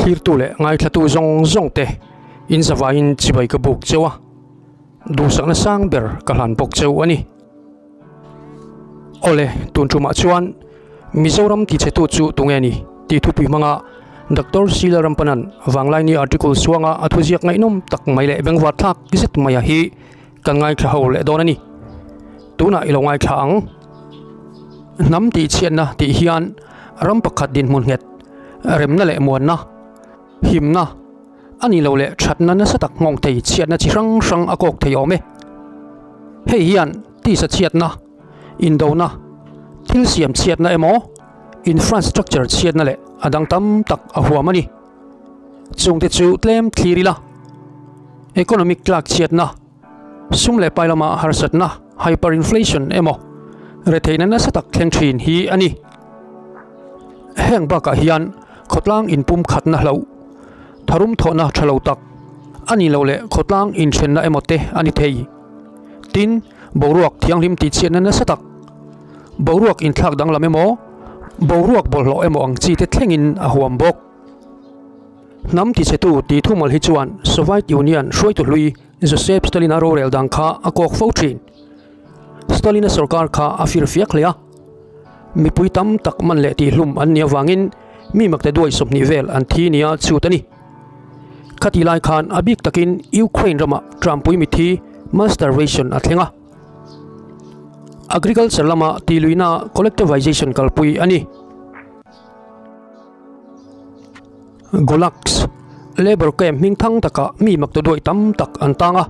Thlirtu leh ngaithlatu zawng zawng te in zavaiin chibai ka buk cheu a, duhsakna sang ber ka hlan bawk cheu a ni. Awle, tun tumah chuan Mizoram tichhetu chu tunge ni tih thupui hmanga Doctor Sheila Rampanan Vanglaini article suanga a thuziak ngaihnawm tak mai leh bengvar thlak zet maia hi kan ngaithla ho leh dawn a ni. Tunah i lo ngaithla ang. Hnam tihchhiatna tih hian ram pakhat dinhmun nghet, remna leh muanna, himna, a nih loh leh thatna nasa tak nghawng thei chhiatna chi hrang hrang a kawk thei awm e. Hei hian tisa chhiatna, indona, thil siam chhiatna emaw infrastructure chhiatna leh a dang tam tak a huam a ni. Chungte chu tlem thlir ila, economic tlak chhiatna, sum leh pai lama harsatna, hyperinflation, emaw retheihna nasa tak thleng thin hi a ni. Heng bakah hian khawtlang inpum khatna hlauh, tharum thawhna tha lo tak a nih loh leh khawtlang inthenna emaw te a ni thei. Tin, boruak thianghlim tihchhiatna nasa tak, boruak inthlak danglam emaw, boruak bawlhhlawh emaw ang chi te thlengin a huam bawk. Hnam tichhetu tih thumal hi chuan Soviet Union hruaitu hlui Joseph Stalin-a rorel dang kha a kawk fo thin. Stalin-a sorkar kha a firfiak hle a. Mipui tam tak man leh tihhlum an nih avangin mi makte duai 20 vel an thi nia chhut a ni. Khati lai khan a bik takin Ukraine ramah Trumpui mithi masturbation a thleng a. Agriculture lama tihluihna collectivization kalpui a ni. Gulags, Labour camp hming thang takah mi makte duai tam tak an tang a.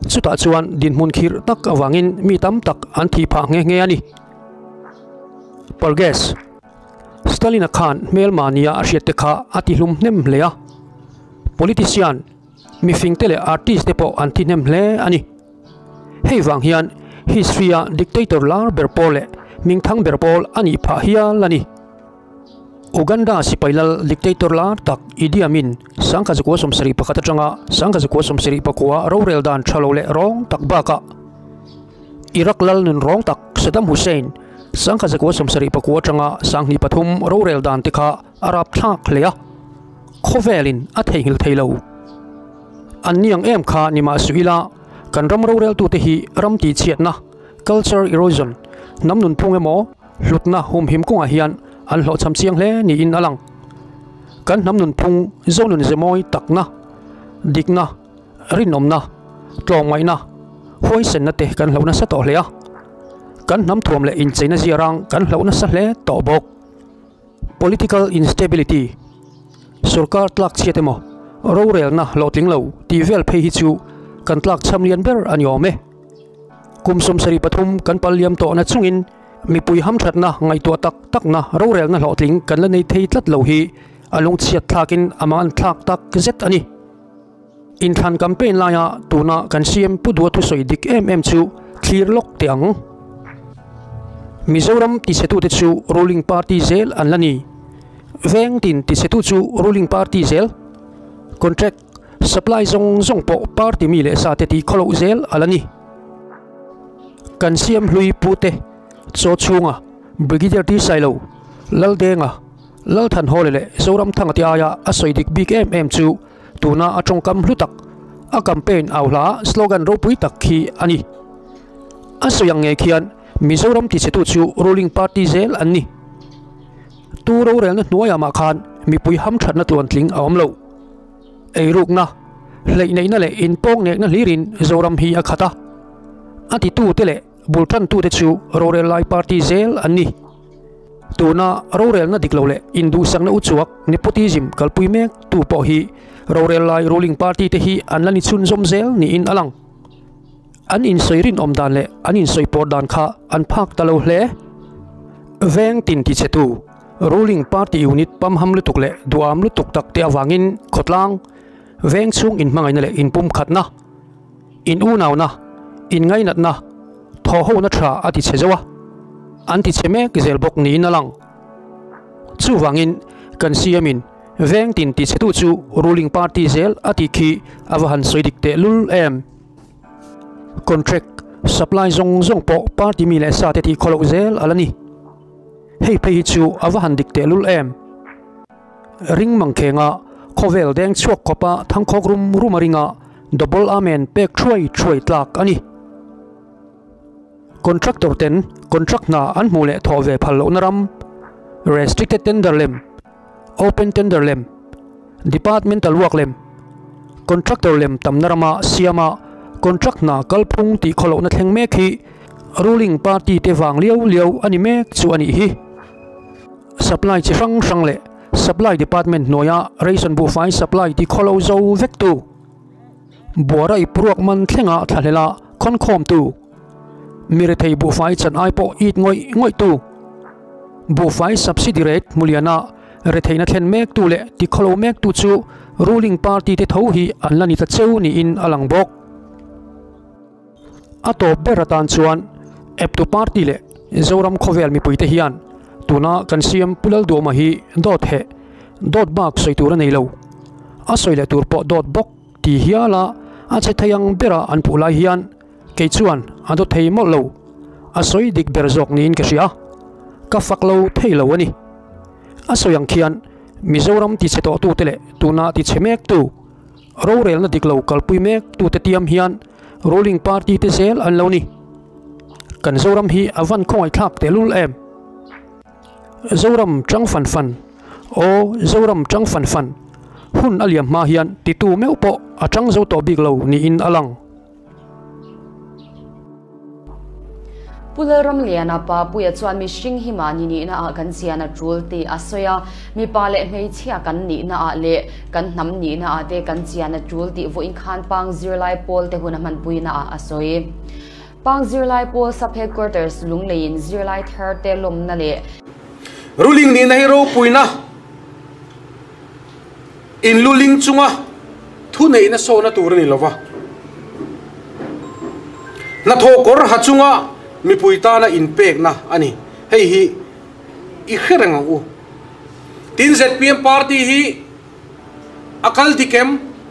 Chutah chuan dinhmun khirh tak avangin mi tam tak an thih phah nghe nghe a ni. Purges, Stalin-a khan hmelma nia a hriat te kha a ti hlum hnem hle a. Politician, mifing te leh artist te pawh an thi hnem hle a ni. Hei vang hian history-a dictator lar ber pawl leh hmingthang ber pawl a nih phah hial a ni. Uganda sipai lal dictator lar tak Idi Amin 1971 atanga 1974 rorel dan tha lo leh rawng tak bakah Iraq lal nun rawng tak Saddam Hussein 1974 atanga 2003 rorel dan te kha a rap thlak hle a, khawvelin a theihnghilh thei lo. An niang em kha ni mah suh ila kan ram roreltute hi ram tihchhiatna, culture erosion, hnam nunphung emaw, Hlutna humhim kawngah hian an hlawhchham chiang hle niin a lang. Kan hnam nunphung zonun ze mawi takna, dikna, rinawmna, tlawmngaihna, huaisenna te kan hloh nasa tawh hle a. Kan hnam thuam leh incheina ziarang kan hloh nasa hle tawh bawk. Political instability, Sorkar tlak chhiat emaw, rorelna hlawhtling lo tih vel phei hi chu kan tlak chham lian ber a ni awm e. Kum 73 kan pal liam tawhna chungin mipui hamthatna ngaihtuah tak takna rorelna hlawhtling kan la nei thei tlat lo hi a lungchhiat thlakin a man thlak tak zet a ni. Inthlan campaign laia tuna kan CM Pu Dua thusawi dik em em chu thlir lawk teh ang. Mizoram tichhetute chu ruling party zel an la ni. Veng tin tichhetu chu ruling party zel. Contract. Supply zawng zawng pawh party mi leh sa te tih khawloh zel a la ni. Kan siam hlui pute chaw chhunga Brigadier T Sailo, Laldenga, Lalthanhawle leh Zoramthanga te aia a sawi dik bik em em chu tuna a tawngkam hlu tak, a campaign au hla slogan ropui tak khi a ni. A sawi ang ngei khian Mizoram tichhetu chu ruling party zel an ni. Tu rorelna hnuaiah mah khan mipui hamthatna tluantling a awm lo. Eirukna, hleihneihna leh inpawngnekna hlirin Zoram hi a khat a. A titute leh bul tantute chu rorel lai party zel an ni. Tuna rorelna dik lo leh induhsakna uchuak nepotism kalpui mek tu pawh hi rorel lai ruling party te hi an la ni chhunzawm zel niin a lang. An insawi rinawm dan leh an insawi pawr dan kha an phak ta lo hle. Veng tin tichhetu Ruling party unit pamham lutuk leh duham lutuk tak te avangin khawtlang, veng chhung inhmangaihna leh inpumkhatna, in unauna, in ngainatna, thawhhona tha a tichhe zo a, an tichhe mek zel bawk niin a lang. Chuvangin kan CM in veng tin tichhetu chu ruling party zel a tih khi a va han sawi dik tehlul em? Contract, supply zawng zawng pawh party mi leh sa te tih khawloh zel a la ni. Hei phei hi chu a va han dik tehlul em! Ring mangkhenga khawvel deng chhuak khawpa thangkhawk rum rum a ringa double amen pek thuai thuai tlak a ni. Contractor ten contract hna an hmuh leh thawh ve phal lohna ram, restricted tender lem, open tender lem, departmental work lem, contractor lem tamna rama siama contract hna kalphung tih khawlohna thleng mek hi ruling party te vang liau liau a ni mek chu a nih hi. Supply chi hrang hrang leh Supply Department hnuaia ration buhfai supply ti khawlo zo vek tu, buara ip ruak man thlenga thlahlela khawnkhawm tu, mi rethei buhfai chan ai pawh it ngawih ngawih tu, buhfai subsidy rate hmuliana retheihna thlen mek tu leh ti khawlo mek tu chu ruling party te tho hi an la ni ta cheu niin a lang bawk. A tawp ber atan chuan eptu party leh Zoram khawvel mipuite hian tuna kan siam Pu Lalduama hi dawt heh, dawt bak sawi tur a nei lo. A sawi leh tur pawh dawt bawk ti hiala a che thei ang bera an puh lai hian kei chuan a dawt thei mawlh lo. A sawi dik ber zawk niin ka hria. Ka fak lo thei lo a ni. A sawi ang khian Mizoram tichhe tawhtute leh tuna tichhe mektu, Rorelna dik lo kalpui mek tute tiam hian ruling party te zel an lo ni. Kan Zoram hi a van khawngaihthlak tehlul em? Zoram chang fan fan, aw Zoram chang fan fan, hun a liam hma hian titu meuh pawh a chang zo tawh bik lo niin a lang. Pu Lalramliana pa Puia chuan mihring hi mahni nihna ah kan chian a tul tih a sawi a, mipa leh hmeichhia kan nihna ah leh kan hnam nihna ah te kan chian a tul tih vawiin khan Pang zirlai pawl te hun a hmanpuina ah a sawi. Pang zirlai pawl Sub Headquarters Lungleiin zirlai thar te lawmna leh. Ruling nihna hi ropuina Inluling chunga thuneihna sawhna tur a ni lova, hnathawh kawr ha chunga mipui tana inpekna a ni. Hei hi i hre reng ang u. Tin, zpm party hi a kal dik em,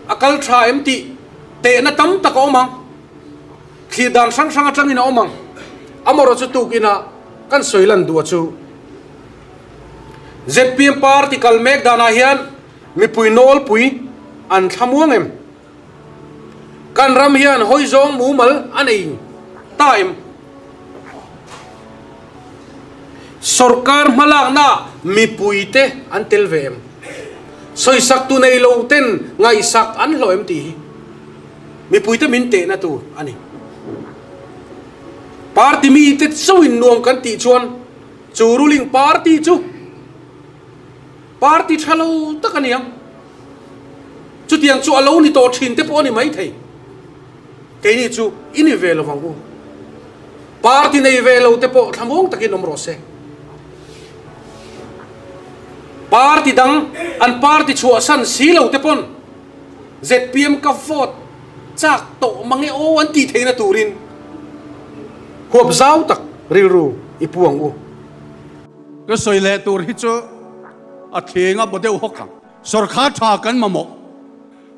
a kal tha em tih tehna tam tak a awm ang. Thlir dan hrang hrang atangin a awm ang. Amaherawhchu tukinah kan sawi lan duh a chu. Zpm party kal mek danah hian mipui nawlpui an thlamuang em? Kan ram hian hawi zawng mumal a nei ta em? Sorkar hmalaknaah mipuite an tel ve em? Sawisak tu nei lo ten ngaihsak an hlawh em tih hi mipuite min tehna tur a ni. Party mite chauhin nuam kan tih chuan Chu ruling party chu party tha lo tak a ni ang. Chutiang chu a lo ni tawh thin te pawh a ni maithei. Keini chu i ni ve lo vang u. Party nei ve lo te pawh thlamuang takin awm rawh se. Party dang an party chhuahsan si lo te pawn zpm ka vote chak tawh mang e aw an tih theihna turin huap zau tak rilru i pu ang u. Ka sawi leh tur hi chu a thling a baw deuh hawk ang. Sawrkhar tha kan mamawh.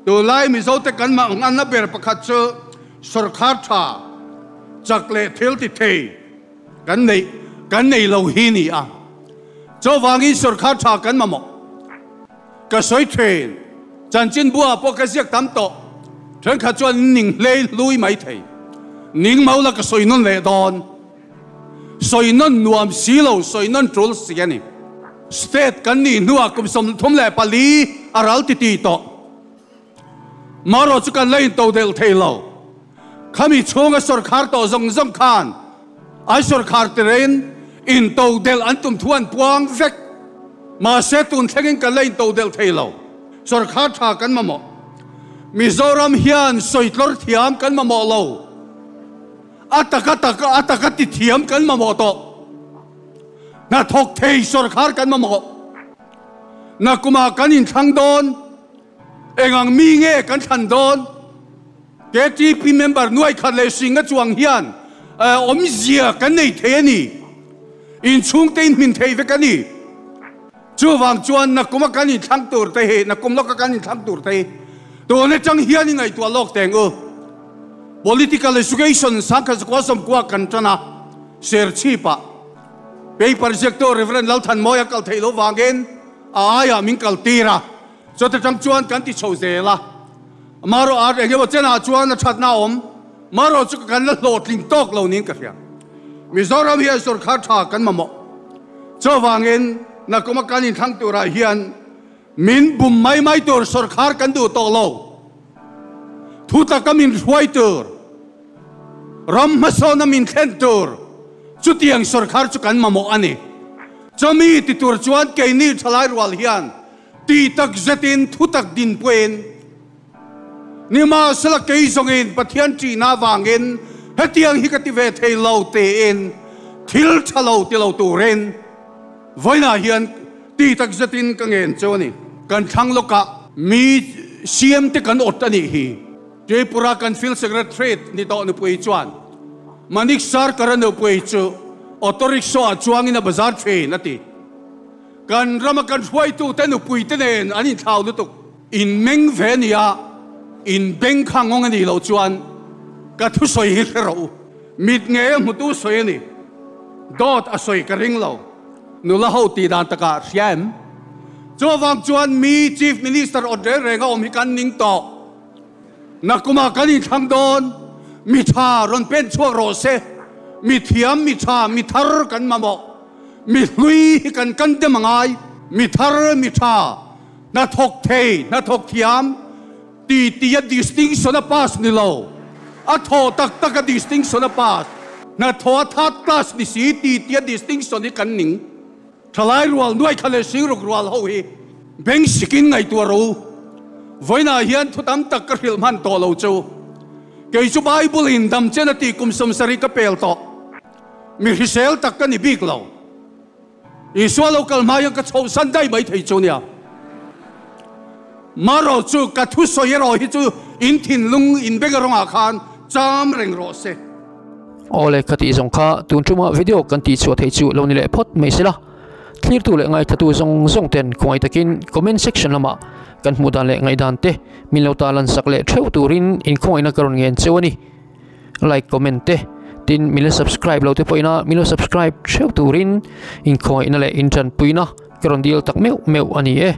Tunlai Mizote kan manganna ber pakhat chu sawrkhar tha chak leh thil ti thei kan neih kan nei lo hi ni a. Chuvangin sawrkhar tha kan mamawh. Ka sawi thin, chanchin buah pawh ka ziak tam tawh, thenkhat chuan ning hlei hlui mai thei. Ning mau la ka sawi nawn leh dawn. Sawi nawn nuam si lo, sawi nawn tul si a ni. State kan nih hnuah kum 34 a ral ti ti tawh. Marawh chu kan la intodelh thei lo. Khami chhunga sawrkhar tawh zawng zawng khan an sawrkhar tirein intodelh an tum thu an puang vek. Mahse tun thlengin kan la intodelh thei lo. Sawrkhar tha kan mamawh. Mizoram hian sawitlawr thiam kan mamawh lo. A taka taka a taka ti thiam kan mamawh tawh. Hnathawk thei sawrkhar kan mamawh. Nakumah kan inthlang dawn. Engang mi nge kan thlan dawn? KTP member nuai khat leh singa chuang hian awmzia kan nei thei a ni. Inchhungte in hmin thei vek a ni. Chuvang chuan nakum a kan inthlang tur te hi, nakum lawka kan inthlang tur te hi tun atang hian i ngaihtuah lawk teng u. Political Education sangkhat zakua sawmkua kan tan a, Serchhip ah paper ziaktu Rev. Lalthanmawia kal theih loh vangin. A aiah min kal tir a, chuta tang chuan kan ti chho zel a. Amaherawh ar eng emaw chenah chuan a thatna a awm, amaherawh chu kan la hlawhtling tawk lo niin ka hria. Mizoram hian sorkar tha kan mamawh. Chuvangin nakuma kan inthlang turah hian min bum mai mai tur sorkar kan duh tawh lo. Thu taka min hruai tur, ram hmasawna min thlen tur chutiang sorkar chu kan mamawh a ni. Chumi ti tur chuan keini thalai rual hian ti tak zetin thu tak dinpuiin nimahsela kei zawngin Pathian ṭihna avangin hetiang hi ka ti ve thei lo tiin thil ṭha lo ti lo turin vawiinah hian ti tak zetin ka ngen chu a ni. Kan thlang lawkah mi siamte kan awt a nih hi. Tripura kan Field Secretary ni tawh nupui chuan Manik Sarkar-a nupui chu auto rickshaw-ah chuangin a bazar thin a ti. Kan rama kan hruaitute nupuite nen an inthlau lutuk. In meng ve nia, in beng kha ngawng a nih loh chuan ka thusawi hi hre rawh u. Mit ngei a hmutu sawi a ni. Dawt a sawi ka ring lo. Nula ho tih dan takah hria em? Chuvang chuan mi Chief Minister awt reng reng a awm hi kan ning tawh. Nakuma kan inthlang dawn, mi tha rawn pen chhuak rawh se, mi thiam, mi tha, mi thar kan mamawh, mi hlui hi kan kan dem a ngai, mi thar, mi tha, hnathawk thei, hnathawk thiam ti ti a distinction a pass ni lo, a thaw tak tak a distinction a pass, hnathawh a third class ni si ti ti a distinction hi kan ning. Thalai rual nuai kha leh singruk rual ho hi beng sikin ngaihtuah ro. Vawiinah hian thu tam tak ka hrilh hman tawh lo chu. Kei chu Bible in dam chen a tih kum 70 ka pel tawh. Mi hrisel tak ka ni bik lo. Isua lo kal hma hian ka chhohsan daih mai thei chu nia. Marawh chu ka thusawi erawh hi chu in thinlung in beng rawngah khan cham reng rawh se. Awle ka tih zawng kha tun tuma video kan tih chhuah theih chu lo ni leh phawt mai se la. Thlirtu leh ngaithatu zawng zawng ten khawngaih takin comment section lamah kan hmuh dan leh ngaihdan te min lo ta lan sak leh theuh turin inkhawngaihna ka rawn ngen cheu a ni. Like comment te tin min la subscribe lo te pawhin a min lo subscribe theuh turin inkhawngaihna leh intanpuina ka rawn dil tak meuh meuh a ni e.